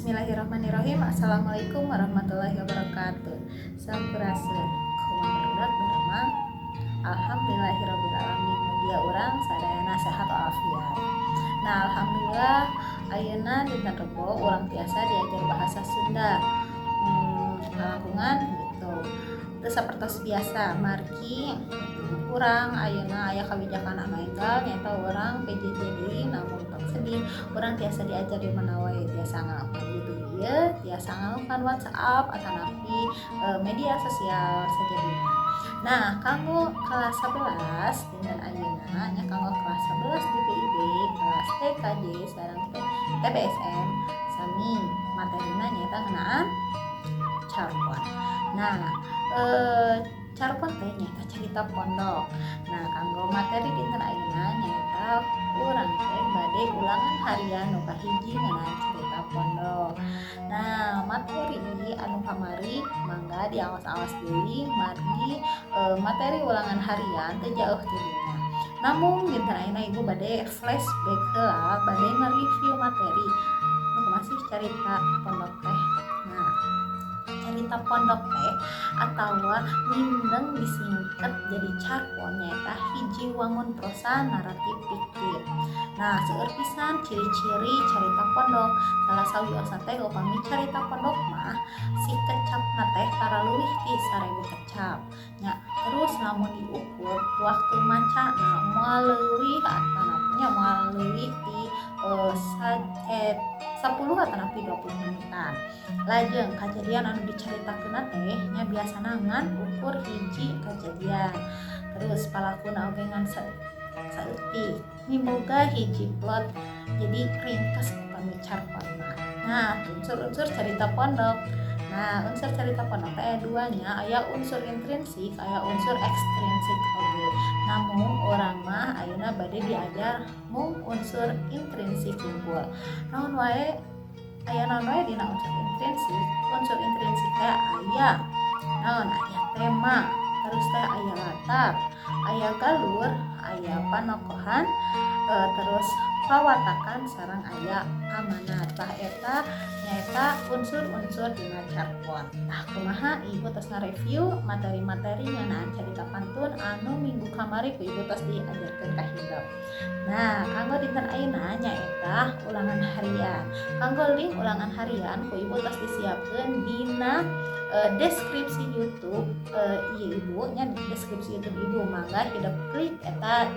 Bismillahirrahmanirrahim. Assalamualaikum warahmatullahi wabarakatuh. Sampurasun. Kumaha, barudak, damang? Alhamdulillahirabbil alamin. Mugia urang sadayana sehat walafiat. Nah, alhamdulillah ayeuna dinten Rebo urang tiasa diajar bahasa Sunda. Langkungan gitu. Teu sapertos biasa, margi urang ayeuna aya kabijakan anu enggal, nyaeta urang PJJ deui. Namun tong sedih, urang tiasa diajar di mana wae, tiasa ngalakukan YouTube ieu, tiasa ngalakukan WhatsApp atanapi media sosial sajabina. Nah, kanggo kelas 11 dinten ayeuna nya, kanggo kelas 11 di PIB, kelas TKJ sareng TBSM sami, materina nyaeta ngeunaan carpon. Nah, carpon teh nyaeta cerita pondok. Nah, kanggo materi dinten ayeuna nyaeta urang teh bade ulangan harian nu kahiji ngeunaan cerita pondok. Nah, materi anu kamari mangga diawas-awas deui, margi materi ulangan harian teu jauh ti dinya. Namun dinten ayeuna Ibu bade flashback heula, bade nge-review materi nu masih carita pondok teh. Nah, carita pondok teh atawa mindeng disingkat jadi carpon nyaeta hiji wangun prosa naratif fiktif. Nah, seueur pisan ciri-ciri carita pondok. Salah sawiosna teh upami carita pondok mah si kecapna teh tara leuwih ti 1000 kecap. Nya, terus lamun diukur waktu macana moal leuwih atanapi nya moal leuwih ti 10 atanapi 20 menitan. Lajeng kajadian anu dicaritakeunna teh nya biasana ngan ukur hiji kajadian. Terus palakuna oge ngan saeutik. Miboga hiji plot, jadi ringkes upami carpon mah. Nah, unsur-unsur cerita pondok. Nah, unsur cerita pondok teh aya dua nya, aya unsur intrinsik, aya unsur ekstrinsik oge. Namun urang mah ayeuna bade diajar mung unsur intrinsik wungkul. Naon wae, aya naon wae dina unsur intrinsik? Unsur intrinsik teh aya naon? Aya tema, terus teh aya latar, aya galur, aya panokohan, terus pawatakan sareng aya amanat. Tah, eta nyaeta unsur-unsur dina carpon. Tah, kumaha, Ibu tos ngareview materi-materi ngeunaan carita pantun anu minggu kamari ku Ibu tos diajarkeun ka hidep. Nah, kanggo dinten ayeuna nyaeta ulangan harian. Kanggo link ulangan harian ku Ibu tos disiapkeun dina deskripsi YouTube ieu Ibu nya, deskripsi YouTube Ibu. Mangga hidep klik eta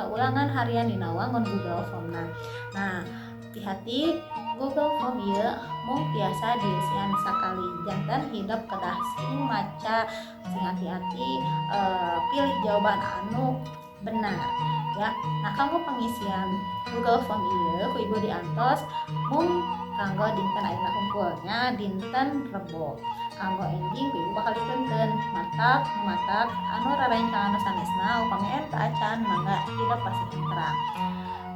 ulangan harian dina wangun Google Form-na. Nah, hati-hati, Google Form ieu mung tiasa diisian sakali, janten hidep kedah sing maca sing hati-hati, pilih jawaban anu benar ya. Nah, kanggo pengisian Google Form ieu ku Ibu diantos mung kanggo dinten ayeuna hungkul nya, dinten Rebo. Kanggo enjing ku Ibu bakal dituntun. Matak matak anu rerencangan anu sanesna upami aya acan, mangga hidep pasihkeun terang.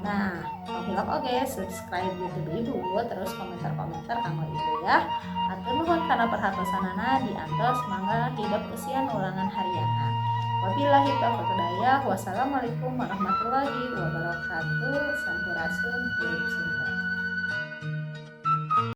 Nah, tong hilap oge subscribe YouTube Ibu, terus komentar-komentar kanggo Ibu ya. Hatur nuhun kana perhatosanana, diantos, mangga hidep eusian ulangan harianna. Wabillahi taufiq hidayah. Wassalamualaikum warahmatullahi wabarakatuh. Sampurasun. Sunda.